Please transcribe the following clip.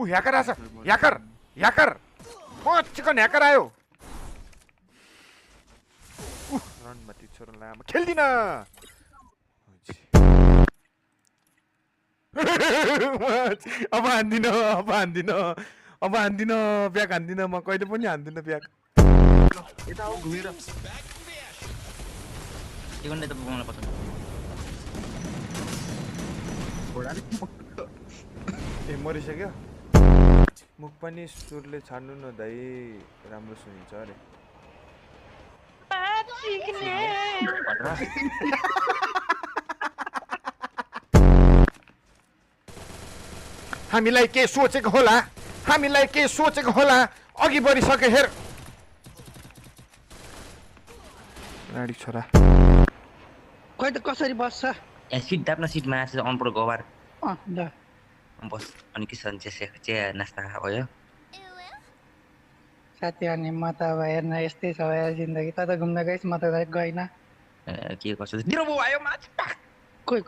hacker आछ hacker chicken hacker आयो run मती छोरालाई म खेल्दिन अब हान्दिन ब्याग हान्दिन म कहिले पनि हान्दिन ब्याग यता आऊ घुमेर चिकनले त बोक्न पर्छ घोडाले ए मरिसक्यो मुख पनि सुरले छान्नु न दाइ राम्रो सुनिन्छ अरे हामीलाई के सोचेको होला अघि बढिसके हेर राडी छोरा खोइ त कसरी बस्छ ए सिट दाप्न सिटमा आछ अनपढ गवार ल बस अनि के सन्छ चिया नास्ता भयो साथी अनि म त अब हेर्न यस्तै छ यार जिन्दगी त घुम्न गइस म त गइन के गर्छु दिरो आयो माछ खोइ